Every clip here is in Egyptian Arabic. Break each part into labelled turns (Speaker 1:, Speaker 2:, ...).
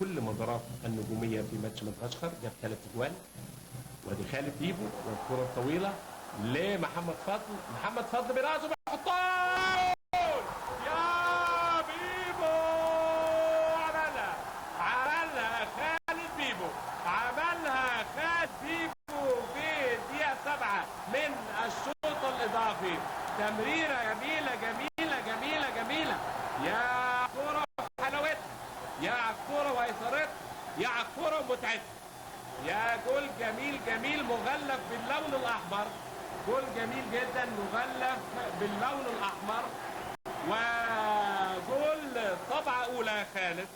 Speaker 1: كل مدارات النجومية في ماتش مدغشقر، جاب 3 اجوان. وادي خالد بيبو والكره الطويلة لمحمد فضل، محمد فضل براسه بيحطها، يا بيبو عملها، عملها خالد بيبو، عملها خالد بيبو في الدقيقة 7 من الشوط الاضافي. تمريره جميلة جميلة جميلة جميلة، يا كره حلاوتها، يا عالكوره واثارتها، يا عالكوره ومتعتها، يا جول جميل جميل مغلف باللون الاحمر، جول جميل جدا مغلف باللون الاحمر، وجول طبعه اولى خالد.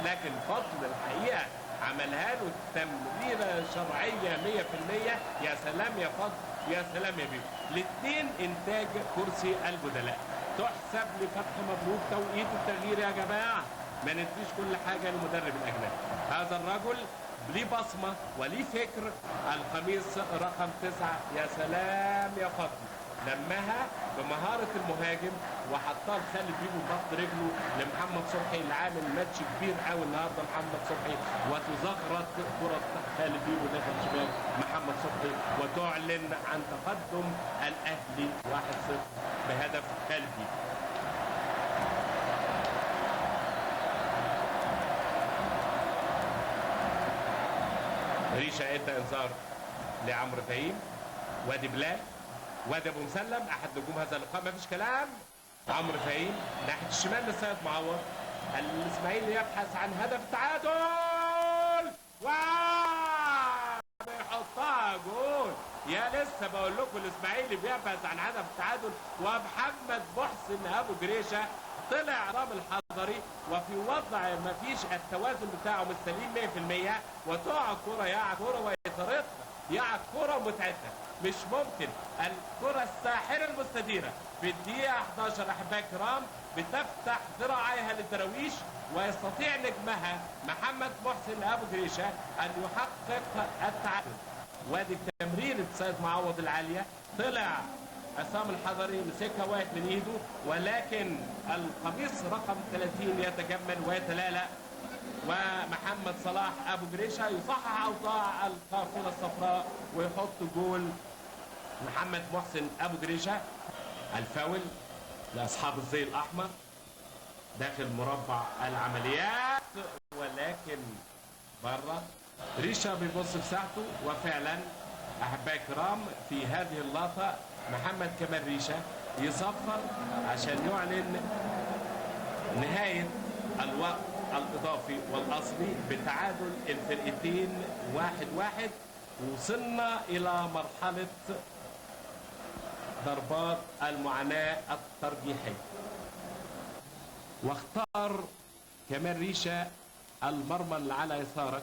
Speaker 1: لكن فضل الحقيقة عملها له تمريره شرعية 100%. يا سلام يا فضل، يا سلام يا بيبو، الاثنين انتاج كرسي البدلاء. تحسب لفتحي مبروك توقيت التغيير يا جماعة، ما نديش كل حاجة للمدرب الاجنبي. هذا الرجل ليه بصمة وليه فكر. القميص رقم 9، يا سلام يا فضل، لمها بمهارة المهاجم وحطها لخالد بيبو ببطن رجله لمحمد صبحي اللي عامل ماتش كبير قوي النهارده محمد صبحي، وتزغرط كره خالد بيبو داخل شباك محمد صبحي، وتعلن عن تقدم الاهلي 1-0 بهدف خالد بيبو. ريشه ادى انذار لعمرو فهيم، وادي بلال، وادي ابو مسلم احد نجوم هذا اللقاء، ما فيش كلام. عمرو فهيم ناحية الشمال للسيد معوض، الاسماعيلي يبحث عن هدف التعادل وبيحطها جول. يا لسه بقول لكم الاسماعيلي بيبحث عن هدف التعادل، ومحمد محسن ابو جريشه طلع عصام الحضري وفي وضع ما فيش التوازن بتاعه مش سليم 100%، وتقع الكره، يا كره واثارتها، يا كره ومتعتها، مش ممكن. الكره الساحرة المستديرة في الدقيقة 11 احبائي الكرام بتفتح ذراعيها للدراويش، ويستطيع نجمها محمد محسن ابو جريشه ان يحقق التعادل. وادي تمريره سيد معوض العالية، طلع عصام الحضري مسكها وقعت من ايده، ولكن القميص رقم 30 يتجمل ويتلالأ، ومحمد صلاح ابو جريشه يصحح اوضاع القافلة الصفراء ويحط جول محمد محسن ابو جريشه. الفاول لاصحاب الزي الاحمر داخل مربع العمليات، ولكن بره. ريشه بيبص في ساعته، وفعلا احبائي الكرام في هذه اللقطة محمد كمال ريشه يصفر عشان يعلن نهاية الوقت الاضافي والاصلي بتعادل الفرقتين 1-1. وصلنا الى مرحلة ضربات المعاناة الترجيحيه، واختار كمال ريشه المرمى اللي على يسارك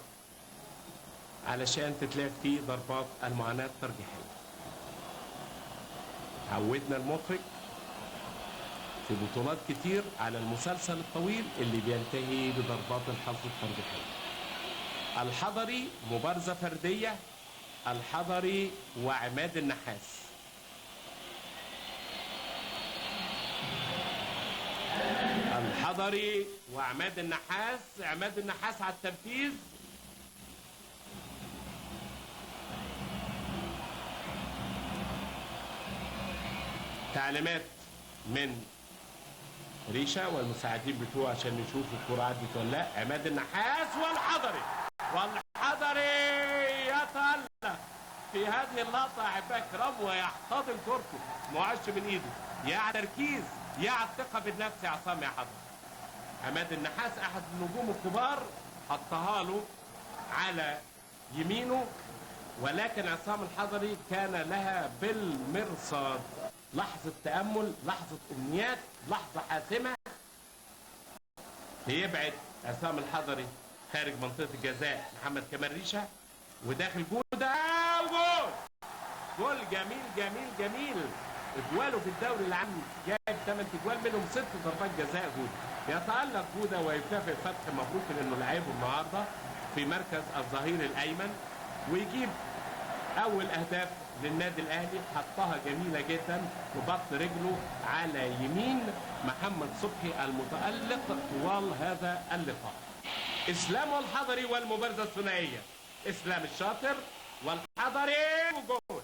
Speaker 1: علشان تتلعب فيه ضربات المعاناة الترجيحيه. عودنا المخرج في بطولات كتير على المسلسل الطويل اللي بينتهي بضربات الحظ الترجيحية. الحضري مبارزة فردية، الحضري وعماد النحاس. الحضري وعماد النحاس، عماد النحاس على التنفيذ. تعليمات من ريشه والمساعدين بتوعه عشان يشوفوا الكرة عدت ولا لا. عماد النحاس والحضري، والحضري يتألق في هذه اللقطة أحبائي الكرام ويحتضن كورته، ما وقعش من إيده. يا على التركيز، يا على الثقة بالنفس يا عصام يا حضري. عماد النحاس أحد النجوم الكبار، حطها له على يمينه، ولكن عصام الحضري كان لها بالمرصاد. لحظة تأمل، لحظة أمنيات، لحظة حاسمة. يبعد عصام الحضري خارج منطقة الجزاء محمد كمال ريشة، وداخل جودة، وجول! جول جميل جميل جميل. اجواله في الدوري العام جايب 8 اجوال، منهم 6 ضربات جزاء جودة. يتألق جودة ويكافئ فتحي مبروك لأنه لعبه النهارده في مركز الظهير الأيمن، ويجيب أول أهداف للنادي الأهلي، حطها جميلة جدا وبط رجله على يمين محمد صبحي المتألق طوال هذا اللقاء. اسلام والحضري والمبارزه الثنائية، اسلام الشاطر والحضري وجول.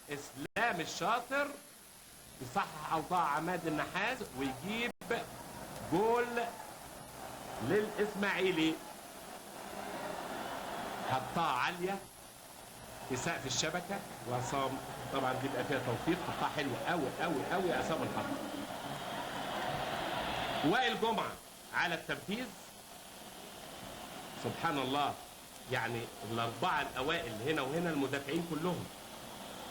Speaker 1: اسلام الشاطر يصحح اوضاع عماد النحاس ويجيب جول للاسماعيلي. حطها عالية في سقف الشبكة، وعصام طبعا دي بقى فيها توفيق، حطها حلوة قوي قوي قوي عصام الحضري. وائل جمعه على التنفيذ. سبحان الله، يعني الاربعة الاوائل هنا وهنا المدافعين كلهم،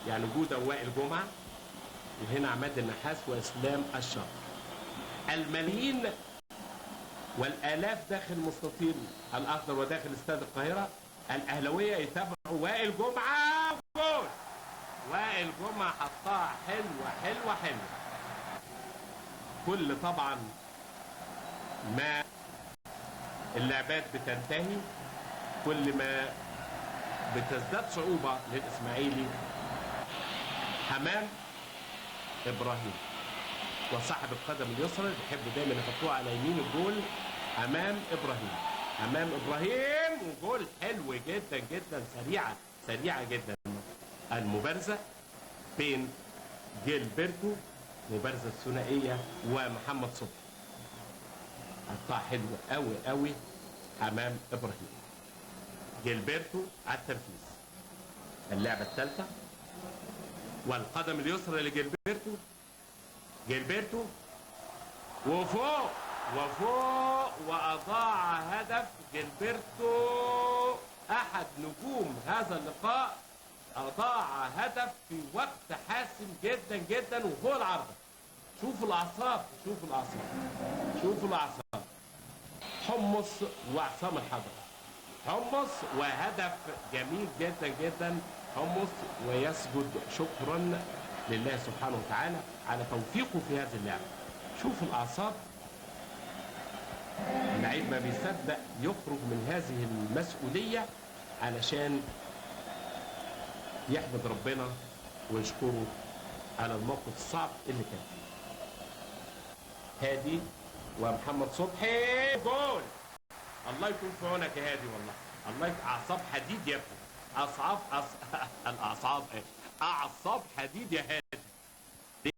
Speaker 1: يعني جوده ووائل جمعه، وهنا عماد النحاس واسلام الشاطر. الملايين والالاف داخل مستطيل الاخضر وداخل استاد القاهرة الاهلاوية يتابعوا وائل جمعه. جول وائل جمعه، حطها حلوة حلوة حلوة. كل طبعا ما اللعبات بتنتهي كل ما بتزداد صعوبة للاسماعيلي. حمام ابراهيم وصاحب القدم اليسرى بيحبوا دايما يحطوها على يمين الجول. حمام ابراهيم، حمام ابراهيم، وجول حلو جدا جدا، سريعة سريعة جدا. المبارزة بين جيلبرتو، مبارزه الثنائية، ومحمد صبحي. حطها حلوة قوي قوي حمام ابراهيم. جيلبرتو على التنفيذ. اللعبة الثالثة والقدم اليسرى لجيلبرتو. جيلبرتو وفوق وفوق، واضاع هدف جيلبرتو احد نجوم هذا اللقاء، اضاع هدف في وقت حاسم جدا جدا وفوق العارضة. شوفوا الاعصاب، شوفوا الاعصاب، شوفوا الاعصاب. حمص وعصام الحضري، حمص وهدف جميل جدا جدا. حمص ويسجد شكرا لله سبحانه وتعالى على توفيقه في هذه اللعبة. شوفوا الاعصاب، اللعيب ما بيصدق يخرج من هذه المسؤولية علشان يحمد ربنا ويشكره على الموقف الصعب اللي كان فيه. هادي ومحمد صبحي، جول. الله يكون في عونك يا هادي، والله الله يكون. اعصاب حديد يا ابني، اصعاب الاعصاب ايه؟ اعصاب حديد يا هادي.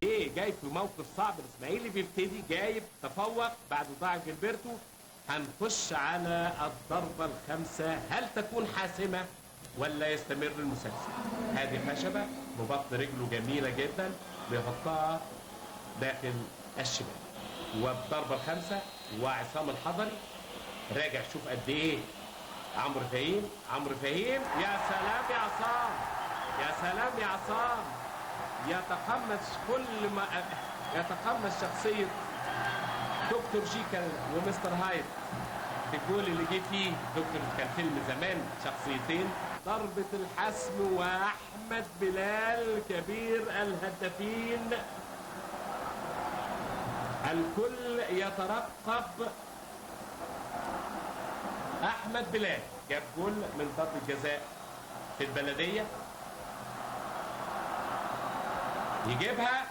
Speaker 1: ليه جاي في موقف صعب؟ الاسماعيلي بيبتدي جايب تفوق بعد ضاع جيلبرتو. هنخش على الضربة الخامسة، هل تكون حاسمة ولا يستمر المسلسل؟ هادي خشبه ببطن رجله جميلة جدا بيحطها داخل الشباك. والضربه الخامسة وعصام الحضري راجع، شوف قد ايه عمرو فهيم، عمرو فهيم، يا سلام يا عصام، يا سلام يا عصام. يتقمص كل ما يتقمص شخصية دكتور جيكل ومستر هايد في الجول اللي جه فيه دكتور، كان فيلم زمان شخصيتين. ضربة الحسم وأحمد بلال كبير الهدافين. الكل يترقب أحمد بلال، جاب جول من ضربة جزاء في البلدية، يجيبها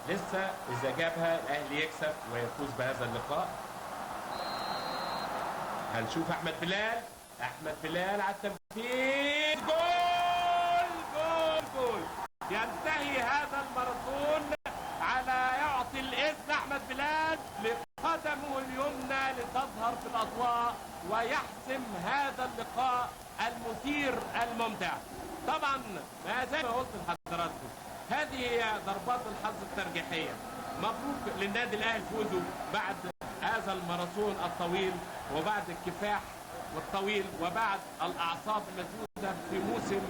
Speaker 1: لسه، إذا جابها الأهلي يكسب ويفوز بهذا اللقاء. هنشوف أحمد بلال، أحمد بلال على التنفيذ، جول جول جول. ينتهي هذا الماراثون على يعطي الإذن أحمد بلال لقدمه اليمنى لتظهر في الأضواء ويحسم هذا اللقاء المثير الممتع. طبعا ما زي ما قلت لحضراتكم، هذه هي ضربات الحظ الترجيحية. مبروك للنادي الأهلي فوزه بعد هذا الماراثون الطويل وبعد الكفاح والطويل وبعد الأعصاب المسدودة في موسم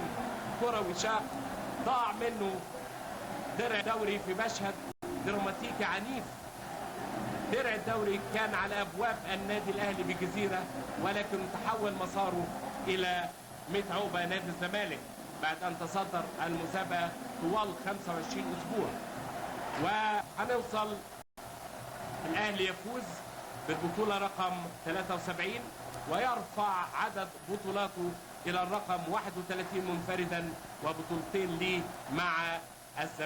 Speaker 1: كروي شاق ضاع منه درع دوري في مشهد دراماتيكي عنيف. درع الدوري كان على أبواب النادي الأهلي بجزيرة، ولكن تحول مساره إلى ميت عقبة نادي الزمالك بعد أن تصدر المسابقة طوال 25 أسبوع. وهنوصل الأهلي يفوز بالبطولة رقم 73 ويرفع عدد بطولاته إلى الرقم 31 منفردا وبطولتين ليه مع الزمالك.